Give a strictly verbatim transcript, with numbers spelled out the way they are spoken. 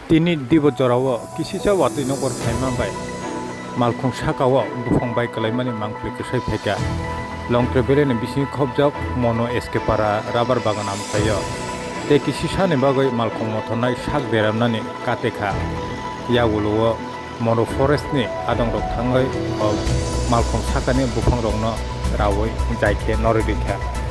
Tini dibo jorao kisisa watwi nokbar phaima bai malkhung sakao buphang bai kwlaimani mangpili kwsai phaikha. Longtre Valley ni bisingo khobjak Mono S K Para rubber bagan amchaio tei kisisani bagwi malkhung mothornai sak beramnani kate kha. Yagulo o Mono Forest ni adongrok thangwi o malkhung sakani buphangrokno raui jai khe norwi rikha.